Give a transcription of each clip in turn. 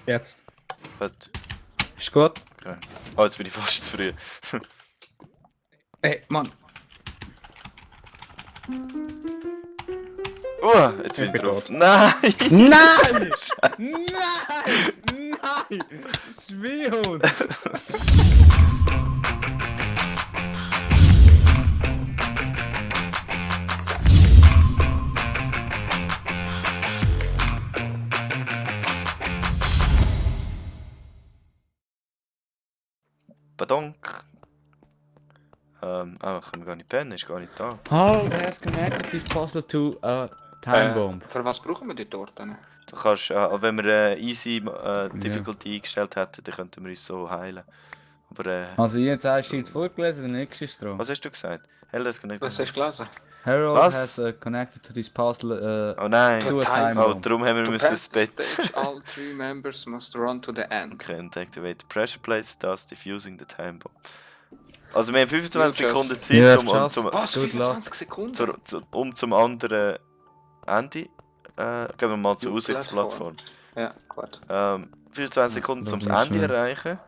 Jetzt. Gut. Ist gut? Okay. Oh, jetzt bin ich fast zu früh. Ey, Mann. Jetzt bin ich bin drauf. tot. Nein! Nein! Nein! Nein! Schwierhund! Badonk. Können wir gar nicht pennen, ist gar nicht da. How has connected this puzzle to a time bomb? Für was brauchen wir die Torten? Du kannst, wenn wir easy Difficulty eingestellt hätten, dann könnten wir uns so heilen. Aber Also, ich habe jetzt einen Sheet vorgelesen, der nächste ist dran. was hast du gesagt? Hell has connected. Was hast du gelesen? Harold Was? has connected to this puzzle Oh nein! to a Time time Oh, bomb. darum haben wir To müssen pass ins the Bett. stage, all three members must run to the end. Okay, und activate the pressure plates, thus diffusing the time bomb. Also wir haben 25 You Sekunden just- Zeit, You um, have um, just- zum, Was? Good 25 Sekunden? um zum anderen Ende. Gehen wir mal zur Die Aussichtsplattform. Ja, gut. 25 Sekunden zum das ist Ende schön. erreichen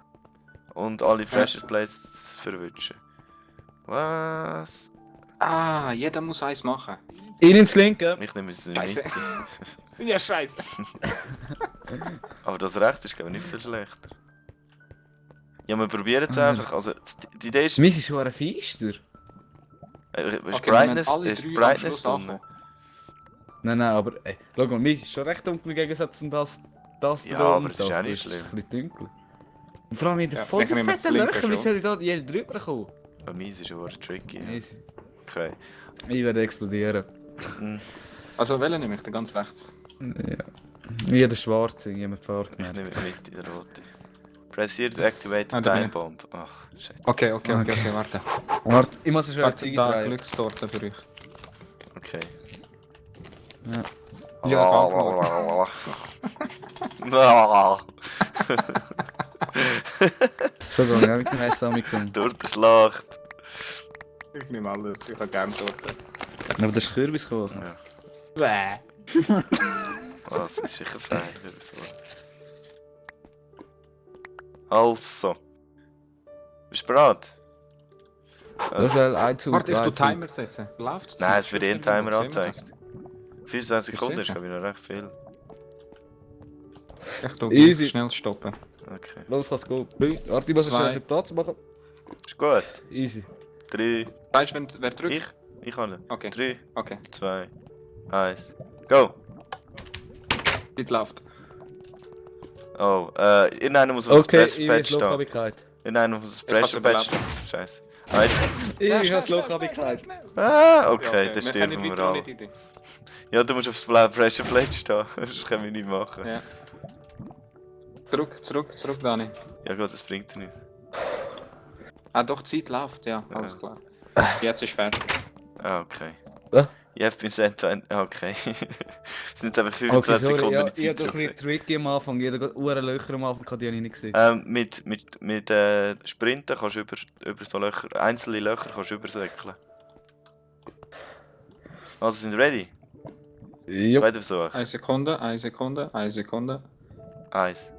und alle Pressure Plates zu verwischen. Was? Ah, jeder muss eins machen. Ich nehme das linke. Ich nehme es Scheiße. nicht. Ja, scheiße. Aber das rechts ist glaube ich nicht viel schlechter. Ja, wir probieren es einfach. Also die Idee ist, Meins ist schon ein Feister. ist Okay, wir Brightness, müssen alle ist drei am Brightness Schluss drin. ankommen. Nein, aber ey, schau mal, meins ist schon recht dunkel im Gegensatz zu das Ja, da aber und das ist auch nicht Das schlimm. ist ein bisschen dunkel. Und vor allem in der Ja, voll dann nehmen wir das fetten linke Löcher, wie schon. soll ich da jeder drüber kommen? Bei mir ist es aber tricky. Ja. Easy. Okay. Ich werde explodieren. Also, welchen nehme ich? Den ganz rechts. Ja. Wie der Schwarze, jemand fährt Ich gemerkt. nehme mit in der rote. Press here to activate the Ah, da time bin ich. bomb. Ach, shit. Okay, warte. Warte, ich muss schon eine Warte, Zeige da drehen. Glückstorte für euch. Okay. Ja. Ja, Ah, So gegangen, ja, mit dem Messer angekommen. durch die Schlacht. Ich nehme alles, ich habe gerne Torte. Aber das ist Kürbiskuchen. Ja. Bäh. Was ist sicher frei oder so. Also. Bist du bereit? Das soll ein Zug, Warte, ich drei tu Zug. Timer setzen. Läuft Nein, es wird eh ein Timer Sehen wir angezeigt. 25 Ich Sekunden ist sehe. glaube ich noch recht viel. das? Ich tu Easy. schnell stoppen. Okay. Los, was geht? Warte, ich muss Zwei. schnell viel Platz machen. Ist gut. Easy. 3. Weißt du, wer drückt? Ich kann. Okay, 3, okay. 2, 1. Go! Die läuft. Oh, irgendeiner muss auf Okay, das ich Patch weiß stehen. Lochhabigkeit. Irgendeiner muss auf das Ich hab's Pressure Patch überlebt. stehen. Scheiße. Ah, jetzt. Ich Ja, weiß schnell, schnell, Lochhabigkeit. schnell, schnell. Ah, okay, Ja, dann wir sterben können wir weiter ohne alle. die Idee. Ja, du musst auf das Pressure Plate stehen. Das können wir nicht machen. Ja. Zurück, Dani. Ja gut, das bringt ja nicht. Ah, doch, die Zeit läuft, ja, alles klar. Jetzt ist fertig. Ah, okay. Ja. You have been sent to... Okay. Es sind jetzt einfach Okay, 25 sorry, Sekunden ja, in ich die hab Zeit doch ein bisschen tricky am Anfang. Jeder hat Löcher am Anfang, die habe ich nicht gesehen. Mit Sprinten kannst du über so Löcher, einzelne Löcher kannst du übersäckeln. Also sind ready? Ja. Zweiter Versuch. 1 Sekunde, 1 Sekunde, 1 Sekunde. 1.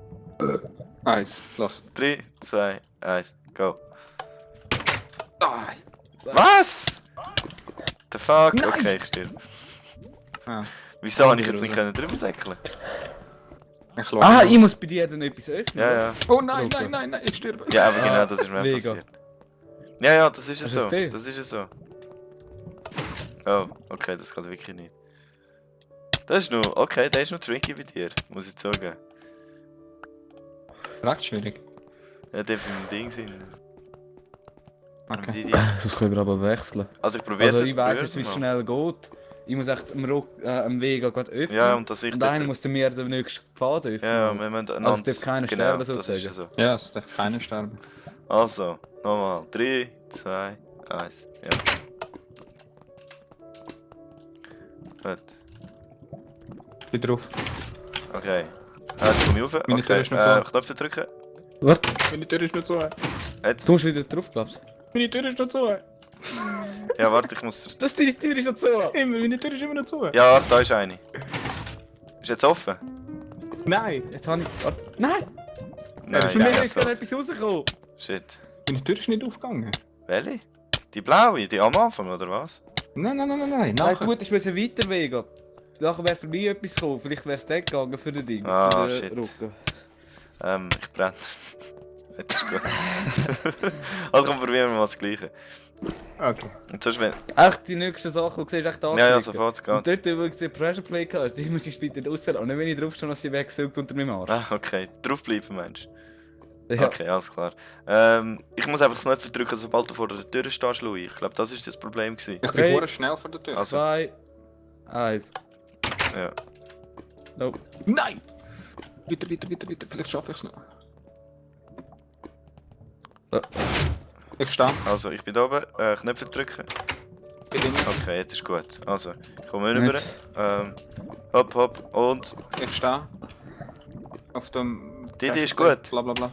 1, los. 3, 2, 1, go. Ah, Was? The fuck? Nein! Okay, ich stirb. ja. Wieso habe ich jetzt nicht können drüber säckeln? Ich schaue Ah, mal. ich muss bei dir dann etwas öffnen. Ja, ja. Oh nein, ich sterbe. Ja, aber genau das ist mir Mega. passiert. Ja, ja, das ist es Das so. ist viel. Das ist es so. Oh, okay, das geht wirklich nicht. Das ist nur, okay, der ist noch tricky bei dir, muss ich sagen. Recht schwierig. Ja, der vom Ding sind. Okay. Das können wir aber wechseln. Also ich probiere Also es ich weiss jetzt, wie es schnell geht. Ich muss echt am Weg gerade öffnen. Ja, und dass ich und einer muss mir den nächsten Pfad öffnen. Ja, wir müssen einander... Also es darf keiner sterben, das ist sozusagen. so. Ja, es darf keiner sterben. Also, nochmal. 3, 2, 1. Ja. Gut. Ich bin drauf. Okay. Jetzt komme ich rauf. Meine Tür Okay, ist noch zu. Knöpfe drücken. Warte, Meine Tür ist noch zu. Jetzt. du musst wieder drauf, glaubst du? Meine Tür ist noch zu. Ja, warte, ich muss... Das die Tür ist noch zu. Immer, meine Tür ist immer noch zu. Ja, warte, da ist eine. Ist jetzt offen? Nein! Jetzt habe ich... Warte. Nein! Nein, Für mich ja, ist gerade tot. etwas rausgekommen. Shit. Meine Tür ist nicht aufgegangen. Welche? Die blaue, die am Anfang, oder was? Nein. Nein, Nachher. gut, ich muss weiter wegen. Nachher wäre für mich etwas gekommen. Vielleicht wäre es dort gegangen für den Ding. Ah, für den shit. Rücken. Ich brenne. Jetzt ist gut. Also komm, probieren wir mal das Gleiche. Okay. Und sonst wenn... Echt, die nächsten Sachen, die du siehst, echt Ja, anklicken. sofort, es Und geht. dort, wo ich den Pressure Play hatte, die muss ich später rauslassen. Und nicht, wenn ich draufstehe, dass sie weggesaugt unter meinem Arsch. Ah, okay. Draufbleiben, meinst du? Ja. Okay, alles klar. Ich muss einfach das nicht verdrücken, sobald du vor der Tür stehst, Louis. Ich glaube, das ist das Problem gewesen. Ich bin Okay. hure schnell vor der Tür. Also. 2, 1. Ja. Nope. Nein! Weiter. Vielleicht schaffe ich es noch. Ich stehe. Also, ich bin da oben. Knöpfe drücken. Bin drin. Okay, jetzt ist gut. Also, ich komme rüber. Jetzt. Hopp, und... Ich stehe. Auf dem... Die ist gut. Blablabla.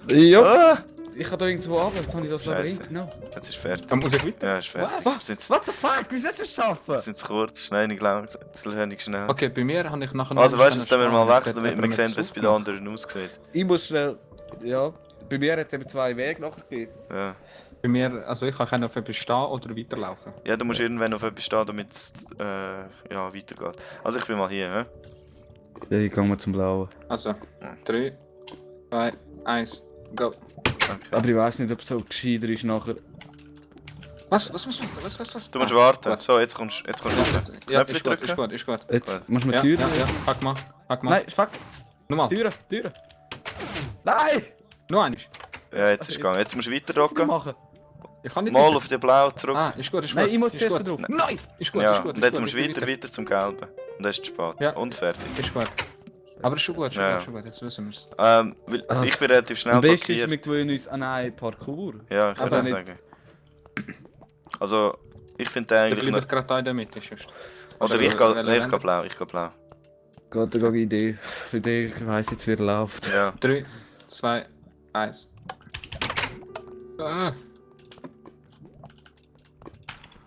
Ja. Ah! Ich kann da irgendwo runter. Jetzt habe ich das Scheisse. Labyrinth. No. Jetzt ist fertig. Dann muss ich weiter. Ja, ist fertig. Was? Wir sind What the fuck? Wie sollst du das schaffen? wir sind zu kurz, schnell nicht langsam, zu wenig schnell. Okay, bei mir habe ich nachher Also noch weißt du, jetzt können wir mal stehen. wechseln, damit wir sehen, wie es bei den anderen aussieht. Ich muss schnell. Ja. Bei mir hat es eben 2 Wege nachher gegeben. Ja. Bei mir, also ich kann auf etwas stehen oder weiterlaufen. Ja, du musst irgendwann auf etwas stehen, damit es ja, weitergeht. Also ich bin mal hier, hä? Ja, ich gehe mal zum Blauen. Also, 3, 2, 1, go. Okay. Aber ich weiß nicht, ob es so gescheiter ist nachher. Was? Du musst Ah, warten. gut. So, jetzt kommst du raus. Ja, Knöpfe ist gut, drücken. ist gut. Jetzt musst du Ja, mir ja, Türen. ja. Hack mal. Nein, fuck. Nochmal. Türen. Nein! Noch einmal. Ja, jetzt ist es gegangen. Jetzt musst du weiter Was soll ich rocken. machen? Ich kann nicht Mal weiter. auf die blaue zurück. Ah, ist gut. Nein, ich muss ist zuerst gut. drauf. Nein! Ist gut, Ja, ist gut. und jetzt ist musst gut, du ich weiter zum Gelben. Und dann ist es zu spät. Ja. Und fertig. Ist gut. Aber ist schon gut, Ja. schon gut. Jetzt wissen wir es. Also, Weil ich bin relativ schnell Am besten ist, blockiert. wir gewöhnen uns an einen Parcours. Ja, ich Also würde nicht- sagen. Also, ich finde den Da eigentlich bleibe ich noch... gerade da in der Mitte. Sonst. Oder Oder ich welche gehe Länder? blau, ich gehe blau. Geht eine Idee. Für dich, ich weiss jetzt, wie er läuft. Ja. 3, 2, 1. Ah,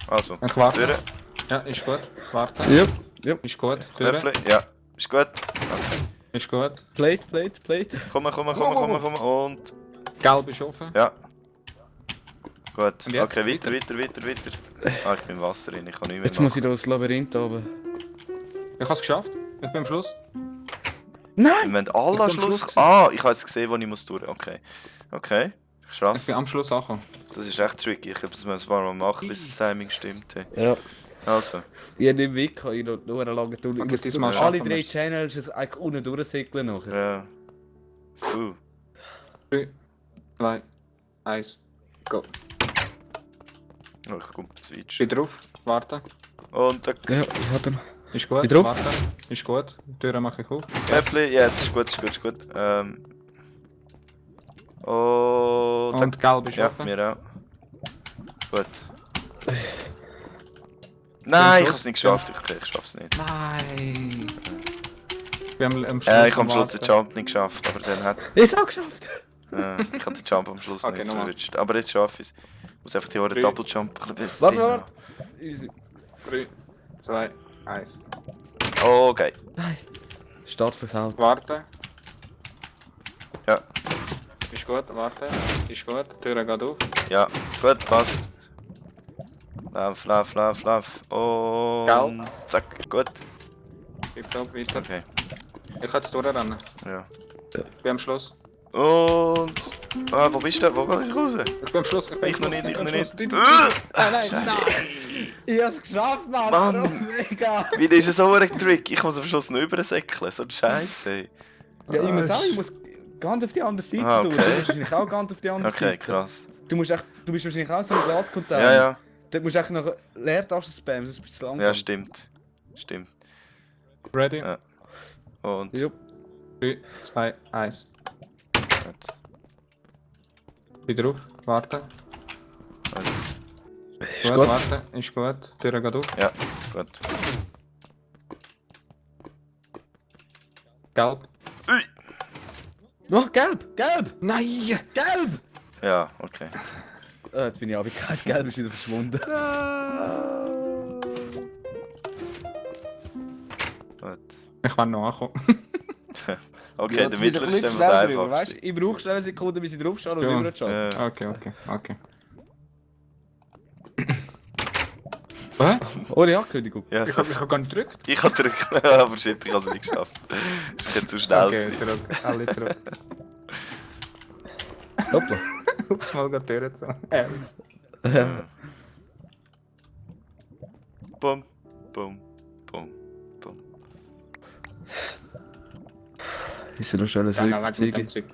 Also, ich warte. Türen, Ja, ist gut. Warte. Ja. Ist gut. Türen. Knöpfe, ja. Ist gut. Okay. Ist gut. Plate. Komm und... Gelb ist offen. Ja. Gut, Und jetzt? okay, weiter. Ah, ich bin im Wasser drin, ich kann nicht mehr Jetzt muss ich da das Labyrinth oben. Ich habe es geschafft. Ich bin am Schluss. Nein! Wir müssen alle Ich am bin am Schluss... Schluss Ah, ich habe jetzt gesehen, wo ich muss durch. Okay. Okay, Ich krass. bin am Schluss angekommen. Das ist echt tricky. Ich glaube, das müssen wir ein paar Mal machen, bis das Timing stimmt. Hey. Ja. Also, Ich habe nicht Weg, ich habe nur eine lange Tunnel. Okay, Ich muss diesmal durch alle schaffen 3 wir's. Channels eigentlich unten durchsickeln nachher. ja. 3, 2, 1. Go. Oh, ich komme zu weit. Bin drauf. Warte. Und zack. Ja, ich hatte noch. Ist gut. Bin drauf. Warte. Ist gut. Die Tür mache ich auf. Knöpfchen, yes, ist gut. Und zack. Und gelb ist Ja, offen. mir auch. Gut. Nein, ich habe es nicht geschafft. Ich schaffe es nicht. Nein. Ich bin am Schluss. Ich habe am Schluss den Jump nicht geschafft, aber dann hat... Ich habe es geschafft! ich habe den Jump am Schluss Okay, nicht nochmal. verrutscht. Aber jetzt schaffe ich es. Ich muss einfach die Horde 3. Double Jump ein bisschen besser Warte. 3, 2, 1. Okay. Nein! Start fürs Auto. Warte. Ja. Ist gut. Warte. Ist gut. Die Tür geht auf. Ja, gut, passt. Lauf. Und... Gelb. Zack, gut. Bleib da weiter. Okay, Ich kann jetzt durchrennen. ja. Ich bin am Schluss. Und... Ah, wo bist du? Wo gehe ich raus? Ich bin am Schluss. Ich noch nicht. Nein. Ich habe es geschafft, Mann! Mann. Warum? Mega! Wie ist es so ein Trick? Ich muss am Schluss noch übersäckeln. So ein Scheiße. Ja, ich muss auch, ich muss ganz auf die andere Seite Ah, durch. okay. Du musst wahrscheinlich auch ganz auf die andere Okay, Seite. krass. Du bist wahrscheinlich auch so ein Glascontainer. Ja. Dort musst du echt noch Leertasten spammen, sonst bist du zu langsam. Ja, stimmt. Ready? Ja. Und... Jupp. 3, 2, 1. Gut. Bin drauf. Warte. Also, Ist gut. Warte. Ist gut. Die Tür geht auf. ja, gut. Gelb. Oh, gelb! Nein! Gelb! Ja, okay. Jetzt bin ich abgekehrt, gelb ist wieder verschwunden. Gut. Ich war noch angekommen. Okay, der mittlere ist dann der einfachste. Weißt du, ich brauche schnell eine Sekunde, bis ich draufschaue und Ja. rüberschaue. Ja. Okay. Was? Ohne Ankündigung. Ja, Ich so. hab gar nicht gedrückt. Ich habe drücken, aber shit, ich habe es nicht geschafft. Das ist jetzt zu schnell. Okay, gewesen. zurück. Alle zurück. Hoppla. Ups, mal gerade Türen zu. Bum, bum, bum, bum. Ist er noch schnell Dann weg mit Zeug? dem Zeug.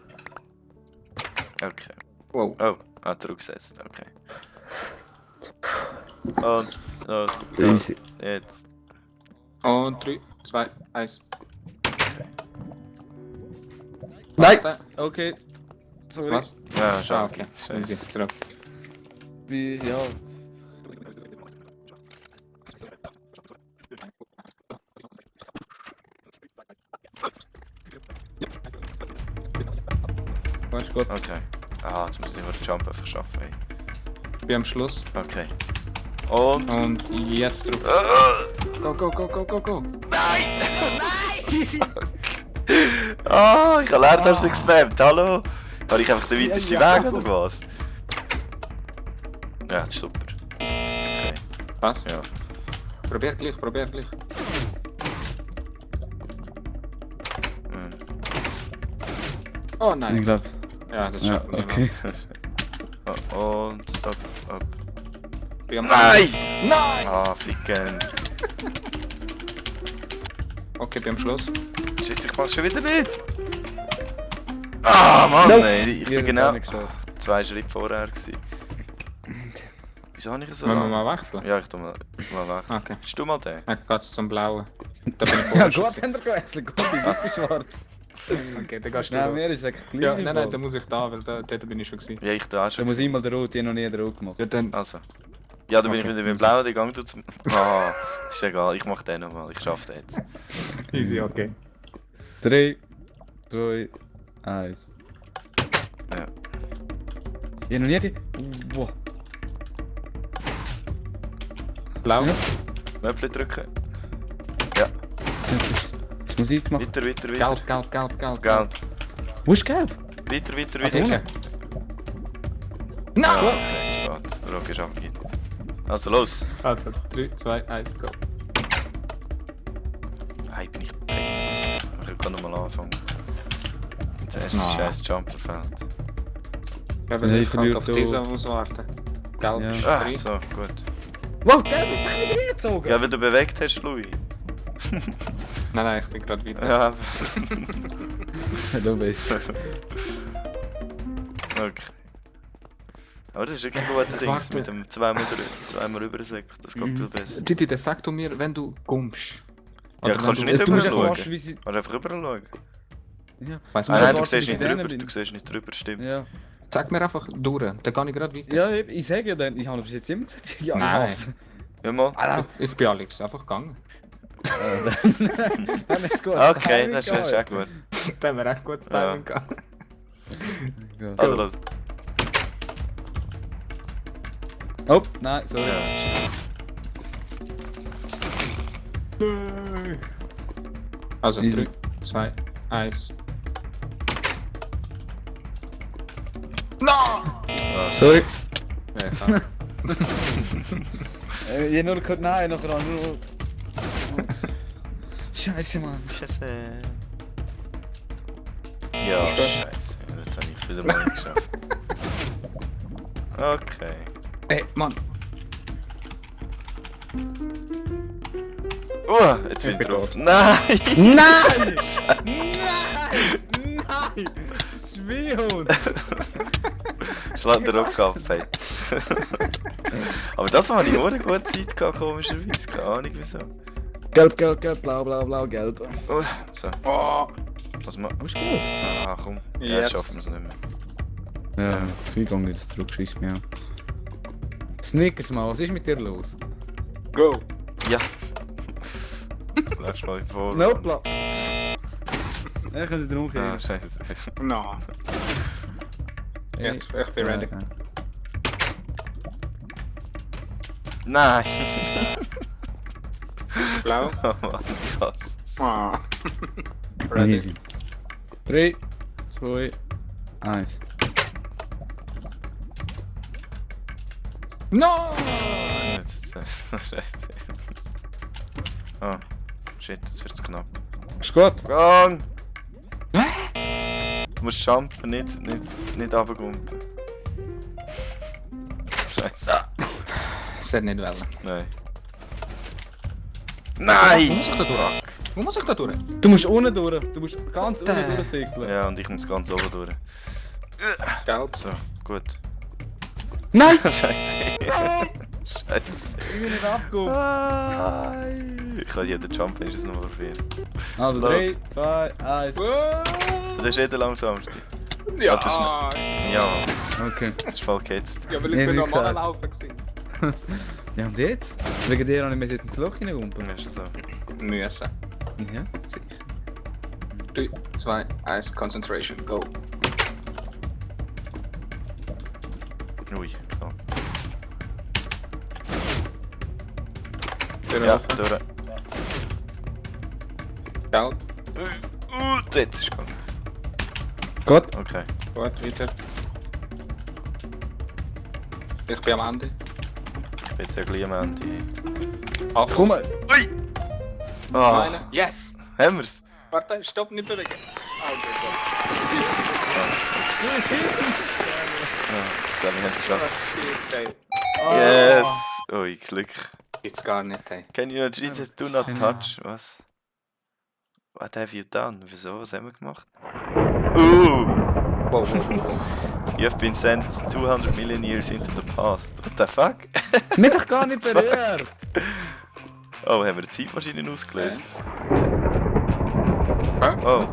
Okay. Wow. Oh, hat zurückgesetzt, okay. Und los. Easy. Jetzt. Und 3, 2, 1. Nein! Okay. Sorry. Was? Ja, Ah, schau. okay. Easy, Scheiße. zurück. Ja. Weißt gut. Okay. Ah, jetzt muss ich nur den Jump einfach schaffen, ey. Ich bin am Schluss. Okay. Und. Und jetzt drauf. Go, go, go, go, go, go. Ah, ich habe Leertaste gespammt, hallo? Habe ich einfach den weitesten Ja. Weg oder was? Ja, das ist super. Okay, Was? ja. Probier gleich. Hm. Oh Ich nein. glaube. Ja, das Ja, schaffen wir okay. Oh, und stopp, ab. noch. Nein! Nein! Ah, ficken. Okay, bin am Schluss. Scheiße, ich mach's schon wieder nicht. Ah, Mann, Nope. ey. Ich bin Ihr genau habt's auch nicht geschafft. 2 Schritte vorher gewesen. Wieso habe ich so Wollen wir lange? mal wechseln? Ja, ich tu mal wechseln. Okay. Bist du mal der? Dann geht's zum Blauen. Da bin ich Ja, vorher schon gut, gewesen. wenn er gewechselt. Gut, ich bin schwarz. Okay, dann gehst du. Nein, mir ist es gleich. Ja, nein, dann muss ich da, weil da bin ich schon gewesen. Ja, ich tu auch Da schon. muss ich mal den Rot, ich habe noch nie den Rot gemacht. Ja, dann. Also. Ja, dann bin ich Okay. wieder beim Blauen, den Gang zum. Ah, ist egal, ich mach den nochmal, ich schaff den jetzt. Easy, okay. 3, 2, 1. Ja. Ich habe noch nie die. Wow. Blau. Ja. Möpfli drücken. Ja, Was muss ich machen? weiter. Gelb. Gelb. Wo ist gelb? Weiter. Ah, unten. Nein! Ja, okay, spät. Rock ist abgeht. Also los. Also, 3, 2, 1, go. Hey, bin ich Ich kann nochmal anfangen. Der erste Ah. scheiß Jumper fällt. Ja, weil Nee, ich ich kann verliere auf da. diese muss warten. Gelb Ja. ist Ah, frei. so, gut. Wow, gelb ist sich wieder reingezogen! Ja, weil du bewegt hast, Louis. Nein, ich bin gerade weiter. Ja, Du bist. okay. Aber das ist wirklich ein guter Ding Warte. mit dem zweimal rübersäcken. Das geht viel besser. Titi, dann sag du mir, wenn du gummst. Ja, kannst du nicht Du musst überall einfach schauen. waschen, wie sie. Kannst einfach überall schauen. Ja. Weiss Ah, nicht, nein, warte, du siehst bis ich nicht drinnen drüber. bin. Du siehst nicht drüber, stimmt. Ja. sag mir einfach durch, dann kann ich gerade weiter. Ja, ich sage ja dann, ich habe bis jetzt immer gesagt, ja, ich Nein. hasse. Ja, mal. Alter, Ich bin Alex, einfach gegangen. dann ist gut. Okay, das ist echt gut. Da haben wir echt gutes Timing gehabt. Also los. Oh, nein, sorry. Ja. Also, Easy. 3, 2, 1. Sorry. Ja, ich kann. Ich habe nur gehört, nein, nachher habe ich nur. Scheiße, Mann. Scheiße. Ja, scheiße. Jetzt habe ich es wieder mal nicht geschafft. Okay. Ey, Mann. Jetzt bin ich bin drauf. tot. Nein! Nein! Nein! Schwierhund! Schlag den Rock ab, ey. Aber das habe ich nur eine gute Zeit gehabt, komischerweise. Keine Ahnung wieso. Gelb, gelb, gelb, blau, blau, blau, gelb. Oh, so. Oh. Was ma... Wo ist gelb? Ah, komm. Ja, Jetzt. schaffen wir es nicht mehr. Ja, wie gehe ich das zurück? Scheiss mich an. Snickers mal, was ist mit dir los? Go. Ja. Lass mal vor. Nopla! Ja, ich kann es drum Ah, kriegen. scheiße. No. Jetzt, ich bin ready. Nein! Blau. Oh Mann, krass. Ah. Ready. Easy. 3, 2, 1. No! Scheiße. Ah, shit, jetzt wird's knapp. Ist gut. Gang! Du musst jumpen, nicht runtergumpen. Scheiße. Das hätte nicht wollen. Nein. Wo Nein! muss ich da durch? Wo muss ich da durch? Du musst unten durch. Du musst ganz unten durchsegeln. Ja, und ich muss ganz oben durch. Gelb. So, gut. Nein! Scheiße. Scheiße. Ich bin nicht abgehoben. Nein. Ich kann jeden Jumpen, ist es nur früher. Also Los. 3, 2, 1. Das ist eh der langsamste. Ja, das ist Ja, Okay. das ist voll gehetzt. ja, weil Nee, ich bin wie normal gesagt. laufen gewesen. Ja, und jetzt? Wegen dir habe ich mir jetzt ins Loch hineingumpen. Ja, ist ja so. Müssen. Ja, sicher. 3, 2, 1, Concentration, go. Ui, klar. Tür Ja, offen. durch. Gelb. Jetzt ist gegangen. Gut. Okay. Gut, weiter. Ich bin am Ende. Ich bin jetzt ja gleich am Ende. Achtung. Komm mal. Ui! Ah, Meine. Yes! haben wir's? Warte, stopp, nicht bewegen. Oh, Ja, ich glaube, wir haben es geschafft. shit, ey. Yes! Ui, Glück. Gibt's gar nicht, ey. Can you Jesus do not Keine touch? Was? What have you done? Wieso? Was haben wir gemacht? Wow, wow, wow. You have been sent 200 million years into the past. What the fuck? Mich doch gar nicht berührt. Oh, haben wir die Zeitmaschine ausgelöst? Hä? Oh.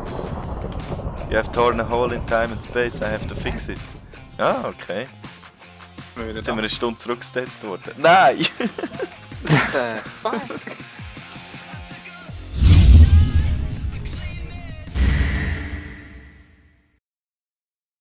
You have torn a hole in time and space, I have to fix it. Ah, okay. Jetzt sind wir eine Stunde zurückgesetzt worden. Nein! What the fuck?